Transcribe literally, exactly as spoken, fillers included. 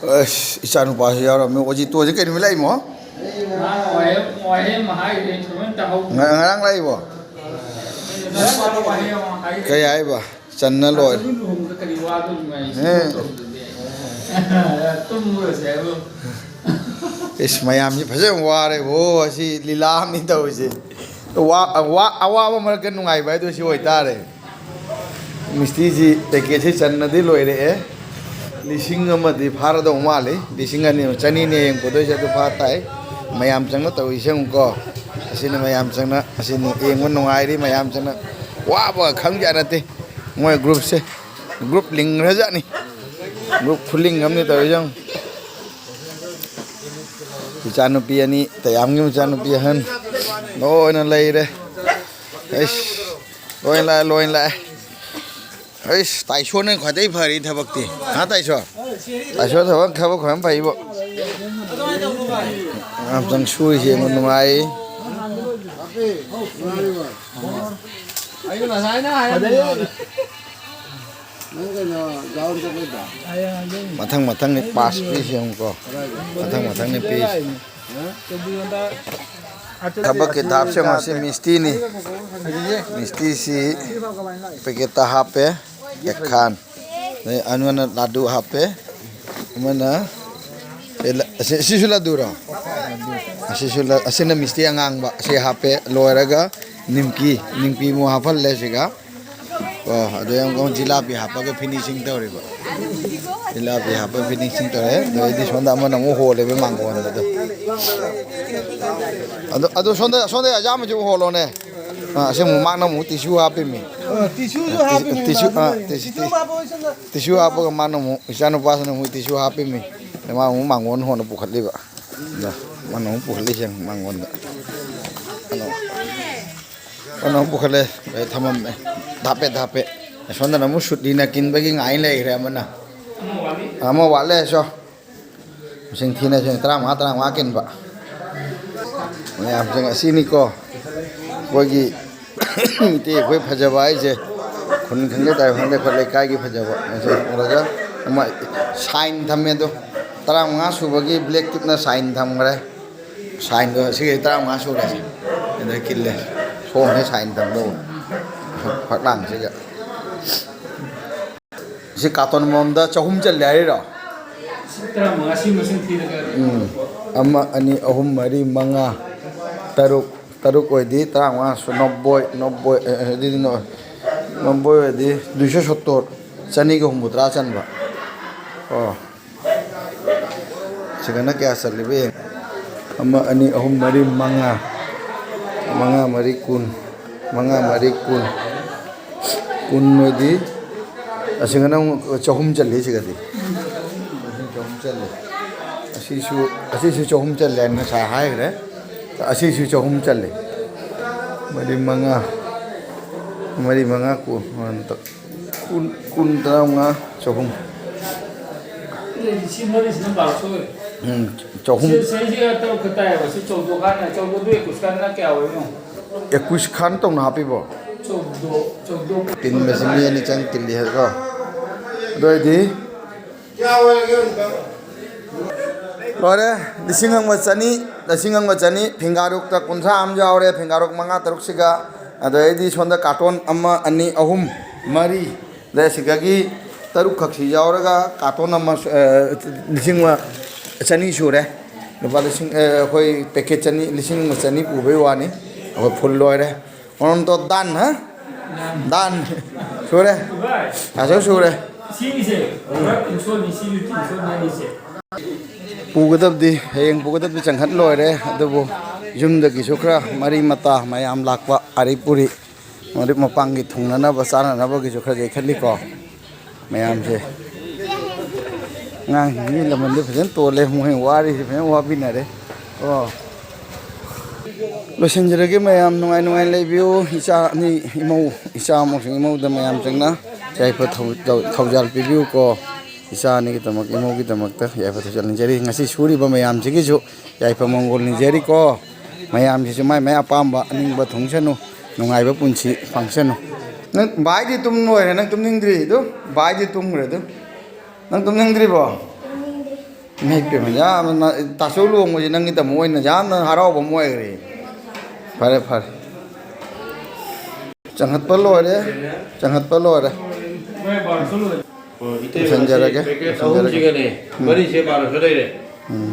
ꯑꯁ, ꯏꯆꯥꯅꯨꯄꯥꯁꯨ ꯌꯥꯎꯔꯝꯃꯤ꯫ ꯑꯣꯖꯤꯠꯇꯣꯁꯦ ꯀꯩ ꯅꯨꯃꯤꯠ ꯂꯥꯛꯏꯃꯣ? ꯃꯥꯅ ꯋꯥꯍꯩ ꯑꯃ ꯍꯥꯏꯈ꯭ꯔꯦ, ꯁꯨꯃꯥꯏꯅ ꯇꯧꯍꯧꯗ꯭ꯔꯦ꯫ ꯉ-, ꯉꯔꯥꯡ ꯂꯥꯛꯏꯕꯣ? ꯅꯪ ꯋꯥꯍꯩ ꯑꯃ ꯍꯥꯏꯈ꯭ꯔꯦ꯫ ꯀꯩ ꯍꯥꯏꯕ? ꯆꯟꯅ ꯂꯣꯏꯔꯦ꯫ ꯑꯗꯨ ꯂꯨꯍꯣꯡꯕꯗ ꯀꯔꯤ ꯋꯥꯗꯣꯔꯤꯕ ꯍꯥꯏꯁꯦ? ꯑꯦ꯫ ꯇꯧꯗ꯭ꯔꯗꯤ꯫ ꯇꯨꯝꯃꯨꯔꯁꯦ ꯍꯥꯏꯕ꯫ ꯏꯁ, ꯃꯌꯥꯝꯁꯤ ꯐꯖꯅ ꯋꯥꯔꯦꯕꯣ꯫ ꯑꯁꯤ ꯂꯤꯂꯥ ꯑꯃꯅꯤ ꯇꯧꯔꯤꯁꯦ꯫ ꯋꯥ-, ꯋꯥ-, ꯑꯋꯥꯕ ꯃꯔꯛꯇ ꯅꯨꯡꯉꯥꯏꯕ ꯍꯥꯏꯗꯣ ꯁꯤ ꯑꯣꯏꯇꯥꯔꯦ꯫ ꯃꯤꯁꯇꯤꯁꯤ ꯄꯦꯀꯦꯠꯁꯤ ꯆꯟꯅꯗꯤ ꯂꯣꯏꯔꯛꯑꯦ꯫ ꯂꯤꯁꯤꯡ ꯑꯃꯗꯤ ꯐꯥꯔꯗꯧ ꯃꯥꯜꯂꯤ꯫ ꯂꯤꯁꯤꯡ ꯑꯅꯤ, ꯆꯅꯤꯅꯦ ꯍꯌꯦꯡ ꯄꯨꯗꯣꯏꯁꯦ, ꯑꯗꯨ ꯐꯥ ꯇꯥꯏ꯫ ꯃꯌꯥꯝ ꯆꯪꯅ ꯇꯧꯔꯤꯁꯦ ꯌꯦꯡꯉꯨꯀꯣ꯫ ꯑꯁꯤꯅ ꯃꯌꯥꯝ ꯆꯪꯅ, ꯑꯁꯤꯅꯤ ꯌꯦꯡꯕ ꯅꯨꯡꯉꯥꯏꯔꯤ꯫ ꯃꯌꯥꯝ ꯆꯪꯅ ꯋꯥꯕ ꯈꯪꯖ ꯅꯠꯇꯦ꯫ ꯃꯣꯏ ꯒ꯭ꯔꯨꯞꯁꯦ, ꯒ꯭ꯔꯨꯞ ꯂꯤꯡꯈ꯭ꯔꯖꯥꯠꯅꯤ꯫ ꯒ꯭ꯔꯨꯞ ꯈꯨꯂꯤꯡ ꯑꯃꯅꯤ ꯇꯧꯔꯤꯁꯦ ꯌꯦꯡꯉꯨ꯫ ꯏꯆꯥꯅꯨꯄꯤ ꯑꯅꯤ, ꯇꯌꯥꯝꯒꯤ ꯃꯆꯥꯅꯨꯄꯤ ꯑꯍꯟ ꯂꯣꯏꯅ ꯂꯩꯔꯦ꯫ ꯑꯩꯁ, ꯂꯣꯏ ꯂꯥꯛꯑꯦ, ꯂꯣꯏ ꯂꯥꯛꯑꯦ꯫ ꯑꯩꯁ, ꯇꯥꯏꯁꯣꯅ ꯈ꯭ꯋꯥꯏꯗꯒꯤ ꯐꯔꯤ ꯊꯕꯛꯇꯤ꯫ ꯍꯥ, ꯇꯥꯏꯁꯣ? ꯇꯥꯏꯁꯣ ꯊꯕꯛ, ꯊꯕꯛ ꯈ꯭ꯋꯥꯏꯗꯒꯤ ꯐꯩꯕꯣ꯫ ꯌꯥꯝ ꯆꯪ ꯁꯨꯔꯤꯁꯦ ꯌꯦꯡꯉꯨ, ꯅꯨꯡꯉꯥꯏ꯫ ꯃꯊꯪ ꯃꯊꯪꯅꯤ ꯄꯥꯁ ꯄꯤꯁꯤ ꯌꯦꯡꯉꯨꯀꯣ꯫ ꯃꯊꯪ ꯃꯊꯪꯅꯤ ꯄꯤꯁꯤ꯫ ꯊꯕꯛꯀꯤ ꯊꯥꯞꯁꯦ ꯃꯁꯤ ꯃꯤꯁꯇꯤꯅꯤ꯫ ꯃꯤꯁꯇꯤꯁꯤ ꯄꯦꯀꯦꯠꯇ ꯍꯥꯞꯄꯦ꯫ ꯑꯦꯛꯈꯥꯟ꯫ ꯑꯗꯩ ꯑꯃꯅ ꯂꯥꯗꯨ ꯍꯥꯞꯄꯦ꯫ ꯑꯃꯅ, ꯑꯦ, ꯂ-, ꯑꯁꯤ, ꯑꯁꯤꯁꯨ ꯂꯥꯗꯨꯔꯣ? ꯑꯁꯤꯁꯨ ꯂ-, ꯑꯁꯤꯅ ꯃꯤꯁꯇꯤ ꯑꯉꯥꯡꯕ꯫ ꯑꯁꯤ ꯍꯥꯞꯄꯦ꯫ ꯂꯣꯏꯔꯒ ꯅꯤꯝꯀꯤ꯫ ꯅꯤꯝꯀꯤ ꯑꯃꯨꯛ ꯍꯥꯞꯍꯜꯂꯦ ꯁꯤꯒ꯫ ꯀꯣ, ꯑꯗꯩ ꯑꯃꯨꯛ ꯖꯤꯂꯥꯄꯤ ꯍꯥꯞꯄꯒ finishing ꯇꯧꯔꯤꯕ꯫ ꯖꯤꯂꯥꯄꯤ ꯍꯥꯞꯄꯒ finishing ꯇꯧꯔꯦ꯫ ꯑꯗꯩꯗꯤ ꯁꯣꯝꯗ ꯑꯃꯅ ꯑꯃꯨꯛ ꯍꯣꯜꯂꯦꯕ ꯃꯥꯡꯒꯣꯟꯗ ꯑꯗꯣ꯫ ꯑꯗꯣ, ꯑꯗꯣ ꯁꯣꯝꯗ, ꯁꯣꯝꯗ ꯑꯌꯥꯝꯕꯁꯤ ꯑꯃꯨꯛ ꯍꯣꯜꯂꯣꯅꯦ꯫ ꯑꯥ, ꯑꯁꯤ ꯑꯃꯨꯛ ꯃꯥꯅ ꯑꯃꯨꯛ tissue ꯍꯥꯞꯄꯤꯃꯤ꯫ ꯑ, tissue ꯁꯨ ꯍꯥꯞꯄꯤꯃꯤ ꯇꯤꯁꯨ, ꯃꯥꯅ꯫ ꯑꯥ, ꯇꯤꯁꯨ, ꯇꯤꯁꯨ ꯍꯥꯞꯄꯒ ꯃꯥꯅ ꯑꯃꯨꯛ, ꯏꯆꯥꯅꯨꯄꯥꯁꯤꯅ ꯑꯃꯨꯛ tissue ꯍꯥꯞꯄꯤꯃꯤ꯫ ꯃꯥ ꯑꯃꯨꯛ ꯃꯥꯡꯒꯣꯟ ꯍꯣꯟꯅ ꯄꯨꯈꯠꯂꯤꯕ꯫ ꯑꯗ ꯃꯥꯅ ꯑꯃꯨꯛ ꯄꯨꯈꯠꯂꯤꯁꯦ ꯃꯥꯡꯒꯣꯟꯗ꯫ ꯑꯗꯣ ꯃꯥꯅ ꯑꯃꯨꯛ ꯄꯨꯈꯠꯂꯦ, ꯑꯗꯩ ꯊꯝꯃꯝꯃꯦ꯫ ꯍꯥꯞꯄꯦ, ꯍꯥꯞꯄꯦ꯫ ꯑꯁꯣꯝꯗꯅ ꯑꯃꯨꯛ ꯁꯨꯇꯤꯅ ꯀꯤꯟꯕꯒꯤ ꯉꯥꯏ ꯂꯩꯈ꯭ꯔꯦ ꯑꯃꯅ꯫ ꯑꯃ ꯋꯥꯠꯂꯦ, ꯁꯣ꯫ ꯃꯁꯤꯡ ꯊꯤꯅꯁꯦ, ꯇꯔꯥꯃꯉꯥ, ꯇꯔꯥꯃꯉꯥ ꯀꯤꯟꯕ꯫ ꯃꯌꯥꯝꯁꯤꯡ ꯑꯁꯤꯅꯤꯀꯣ ꯑꯩꯈꯣꯏꯒꯤ ꯃꯤꯇꯩ ꯑꯩꯈꯣꯏ ꯐꯖꯕ ꯍꯥꯏꯁꯦ꯫ ꯈꯨꯟ ꯈꯪꯗꯦ, ꯇꯥꯏꯕꯪ ꯈꯪꯗꯦ, ꯑꯩꯈꯣꯏ ꯂꯩꯀꯥꯏꯒꯤ ꯐꯖꯕ꯫ ꯃꯁꯤ ꯎꯔꯒ ꯑꯃ sign ꯊꯝꯃꯦ ꯑꯗꯣ꯫ ꯇꯔꯥꯃꯉꯥ ꯁꯨꯕꯒꯤ ꯕ꯭ꯂꯦꯛ ꯇꯤꯞꯅ ꯁꯥꯏꯟ ꯊꯝꯈ꯭ꯔꯦ꯫ ꯁꯥꯏꯟꯗꯣ ꯁꯤꯒꯤ ꯇꯔꯥꯃꯉꯥ ꯁꯨꯔꯦ꯫ ꯑꯗ ꯀꯤꯜꯂꯦ꯫ ꯁꯣꯝꯁꯦ ꯁꯥꯏꯟ ꯊꯝꯗꯧꯕ꯫ ꯐꯛꯂꯥꯡꯁꯤꯒ꯫ ꯁꯤ ꯀꯥꯔꯇꯣꯟ ꯑꯃꯃꯝꯗ ꯆꯍꯨꯝ ꯆꯜꯂꯦ ꯍꯥꯏꯔꯤꯔꯣ? ꯁꯤ ꯇꯔꯥꯃꯉꯥ, ꯁꯤ ꯃꯁꯤꯡ ꯊꯤꯔꯒ꯫ ꯎꯝ꯫ ꯑꯃ, ꯑꯅꯤ, ꯑꯍꯨꯝ, ꯃꯔꯤ, ꯃꯉꯥ, ꯇꯔꯨꯛ꯫ ꯇꯔꯨꯛ ꯑꯣꯏꯗꯤ ꯇꯔꯥꯃꯉꯥ ꯁꯨ ꯅꯣꯕꯣꯏ, ꯅꯣꯕꯣꯏ, ꯑꯦ, ꯑꯦ, ꯑꯗꯨꯗꯤ ꯅꯣ-, ꯅꯣꯕꯣꯏ ꯑꯣꯏꯗꯤ ꯗꯨꯏꯁꯣ ꯁꯣꯠꯇꯣꯔ, ꯆꯅꯤꯒ ꯍꯨꯝꯐꯨꯇꯔꯥ ꯆꯟꯕ꯫ ꯑꯣ꯫ ꯁꯤꯒꯅ ꯀꯌꯥ ꯆꯜꯂꯤꯕ ꯌꯦꯡ-, ꯑꯃ, ꯑꯅꯤ, ꯑꯍꯨꯝ, ꯃꯔꯤ, ꯃꯉꯥ꯫ ꯃꯉꯥ, ꯃꯔꯤ, ꯀꯨꯟ꯫ ꯃꯉꯥ, ꯃꯔꯤ, ꯀꯨꯟ꯫ ꯀꯨꯟ ꯑꯣꯏꯗꯤ, ꯑꯁꯤꯒꯅ ꯑꯃꯨꯛ ꯆꯍꯨꯝ ꯆꯜꯂꯤ ꯁꯤꯒꯗꯤ꯫ ꯆꯍꯨꯝ ꯆꯜꯂꯤ꯫ ꯑꯁꯤꯁꯨ, ꯑꯁꯤꯁꯨ ꯆꯍꯨꯝ ꯆꯜꯂꯦ ꯍꯥꯏꯅ ꯉꯁꯥꯏ ꯍꯥꯏꯈ꯭ꯔꯦ꯫ ꯑꯁꯤꯁꯨ ꯆꯍꯨꯝ ꯆꯜꯂꯤ꯫ ꯃꯔꯤ, ꯃꯉꯥ꯫ ꯃꯔꯤ, ꯃꯉꯥ, ꯀꯨꯟ꯫ ꯀꯨꯟ, ꯀꯨꯟ, ꯇꯔꯥꯃꯉꯥ, ꯆꯍꯨꯝ꯫ ꯁꯤ ꯃꯔꯤꯁꯤꯅ ꯕꯥꯔꯣ ꯁꯣꯏ꯫ ꯎꯝ, ꯆꯍꯨꯝ꯫ ꯁꯤ, ꯁꯤꯁꯤꯒ ꯇꯔꯨꯛ ꯈꯛ ꯇꯥꯏꯌꯦꯕ꯫ ꯁꯤ ꯆꯧꯗꯣ ꯈꯥꯟꯅ, ꯆꯧꯗꯣꯗꯨ ꯑꯦꯀꯨꯁ ꯈꯥꯟꯅ ꯀꯌꯥ ꯑꯣꯏꯅꯣ? ꯑꯦꯀꯨꯁ ꯈꯥꯟ ꯇꯧꯅ ꯍꯥꯞꯄꯤꯕꯣ? ꯆꯧꯗꯣ, ꯆꯧꯗꯣ꯫ ꯇꯤꯟꯕꯁꯤ ꯃꯤ ꯑꯅꯤ ꯆꯪ ꯇꯤꯜꯂꯤ ꯍꯥꯏꯀꯣ꯫ ꯑꯗꯨ ꯑꯣꯏꯗꯤ ꯂꯣꯏꯔꯦ꯫ ꯂꯤꯁꯤꯡ ꯑꯃꯒ ꯆꯅꯤ, ꯂꯤꯁꯤꯡ ꯑꯃꯒ ꯆꯅꯤ꯫ ꯐꯤꯡꯒꯥꯔꯨꯛꯇ ꯀꯨꯟꯊ꯭ꯔꯥ ꯑꯃ ꯌꯥꯎꯔꯦ, ꯐꯤꯡꯒꯥꯔꯨꯛ ꯃꯉꯥ ꯇꯔꯨꯛꯁꯤꯒ꯫ ꯑꯗꯩꯗꯤ ꯁꯣꯝꯗ ꯀꯥꯔꯇꯣꯟ ꯑꯃ, ꯑꯅꯤ, ꯑꯍꯨꯝ, ꯃꯔꯤ꯫ ꯑꯗꯩ ꯑꯁꯤꯗꯒꯤ ꯇꯔꯨꯛꯈꯛꯁꯤ ꯌꯥꯎꯔꯒ ꯀꯥꯔꯇꯣꯟ ꯑꯃ, ꯑ, ꯂꯤꯁꯤꯡ ꯑꯃ ꯆꯅꯤ ꯁꯨꯔꯦ꯫ ꯂꯨꯄꯥ ꯂꯤꯁꯤꯡ, ꯑ, ꯑꯩꯈꯣꯏ ꯄꯦꯀꯦꯠ ꯆꯅꯤ, ꯂꯤꯁꯤꯡ ꯑꯃ ꯆꯅꯤ ꯄꯨꯕꯩ ꯋꯥꯅꯤ꯫ ꯑꯩꯈꯣꯏ ꯐꯨꯜ ꯂꯣꯏꯔꯦ꯫ ꯑꯣꯟꯇꯣ ꯗꯥꯟ, ꯍꯥ? ꯗꯥꯟ꯫ ꯁꯨꯔꯦ꯫ ꯑꯆꯧ ꯁꯨꯔꯦ꯫ ꯁꯤꯒꯤꯁꯦ ꯄꯨꯔꯥ ꯇꯤꯟꯁꯣꯟꯅꯤ, ꯁꯤꯁꯨ ꯇꯤꯟꯁꯣꯟꯅꯤ ꯑꯅꯤꯁꯦ꯫ ꯄꯨꯒꯗꯕꯗꯤ, ꯍꯌꯦꯡ ꯄꯨꯒꯗꯕꯗꯤ ꯆꯪꯈꯠ ꯂꯣꯏꯔꯦ, ꯑꯗꯨꯕꯨ ꯌꯨꯝꯗꯒꯤꯁꯨ ꯈꯔ ꯃꯔꯤ ꯃꯇꯥ ꯃꯌꯥꯝ ꯂꯥꯛꯄ, ꯑꯔꯤ ꯄꯨꯔꯤ, ꯃꯔꯨꯞ ꯃꯄꯥꯡꯒꯤ ꯊꯨꯡꯅꯅꯕ ꯆꯥꯅꯅꯕꯒꯤꯁꯨ ꯈꯔ ꯌꯩꯈꯠꯂꯤꯀꯣ ꯃꯌꯥꯝꯁꯦ꯫ ꯑꯉꯥꯡꯁꯤꯡꯒꯤ ꯂꯃꯟꯗꯤ ꯐꯖꯅ ꯇꯣꯜꯂꯦ, ꯃꯣꯏ ꯋꯥꯔꯤꯁꯦ ꯐꯖꯅ ꯋꯥꯕꯤꯅꯔꯦ꯫ ꯑꯣ꯫ ꯂꯣꯏꯁꯤꯟꯖꯔꯒꯦ ꯃꯌꯥꯝ, ꯅꯨꯡꯉꯥꯏ ꯅꯨꯡꯉꯥꯏꯅ ꯂꯩꯕꯤꯌꯨ꯫ ꯏꯆꯥ ꯑꯅꯤ ꯏꯃꯧ, ꯏꯆꯥ ꯑꯃꯁꯨꯡ ꯏꯃꯧꯗ ꯃꯌꯥꯝ ꯆꯪꯅ ꯌꯥꯏꯐ ꯊꯧ-, ꯊꯧ-, ꯊꯧꯖꯥꯜ ꯄꯤꯕꯤꯌꯨꯀꯣ꯫ ꯏꯆꯥ ꯑꯅꯤꯒꯤꯗꯃꯛ, ꯏꯃꯧꯒꯤꯗꯃꯛꯇ ꯌꯥꯏꯐ ꯊꯧꯖꯥꯜ ꯅꯤꯖꯔꯤ꯫ ꯉꯁꯤ ꯁꯨꯔꯤꯕ ꯃꯌꯥꯝꯁꯤꯒꯤꯁꯨ ꯌꯥꯏꯐ ꯃꯪꯒꯣꯜ ꯅꯤꯖꯔꯤꯀꯣ꯫ ꯃꯌꯥꯝꯁꯤꯁꯨ ꯃꯥꯏ ꯃꯥꯏ ꯑꯄꯥꯝꯕ ꯑꯅꯤꯡꯕ ꯊꯨꯡꯁꯅꯨ, ꯅꯨꯡꯉꯥꯏꯕ ꯄꯨꯟꯁꯤ ꯐꯪꯁꯅꯨ꯫ ꯅꯪ ꯚꯥꯏꯗꯤ ꯇꯨꯝ ꯂꯣꯏꯔꯦ, ꯅꯪ ꯇꯨꯝꯅꯤꯡꯗ꯭ꯔꯤ ꯑꯗꯨ? ꯚꯥꯏꯗꯤ ꯇꯨꯝꯈ꯭ꯔꯦ ꯑꯗꯨ? ꯅꯪ ꯇꯨꯝꯅꯤꯡꯗ꯭ꯔꯤꯕꯣ? ꯏꯃꯥ ꯏꯄꯦꯝꯃ, ꯌꯥꯝꯅ ꯇꯥꯆꯧ ꯂꯨꯍꯣꯡꯕꯁꯤ ꯅꯪꯒꯤꯗꯃꯛ ꯑꯣꯏꯅ ꯌꯥꯝꯅ ꯍꯔꯥꯎꯕ ꯑꯃ ꯑꯣꯏꯈ꯭ꯔꯦ꯫ ꯐꯔꯦ, ꯐꯔꯦ꯫ ꯆꯪꯈꯠꯄ ꯂꯣꯏꯔꯦ꯫ ꯆꯪꯈꯠꯄ ꯂꯣꯏꯔꯦ꯫ ꯂꯣꯏꯁꯤꯟꯖꯔꯒꯦ, ꯄꯦꯀꯦꯠ ꯂꯣꯏꯁꯤꯟꯖꯔꯒꯦ꯫ ꯑꯍꯨꯝꯁꯤꯒꯅꯦ, ꯎꯝ꯫ ꯃꯔꯤꯁꯦ ꯕꯥꯔꯣꯁꯣ ꯂꯩꯔꯦ꯫ ꯎꯝ꯫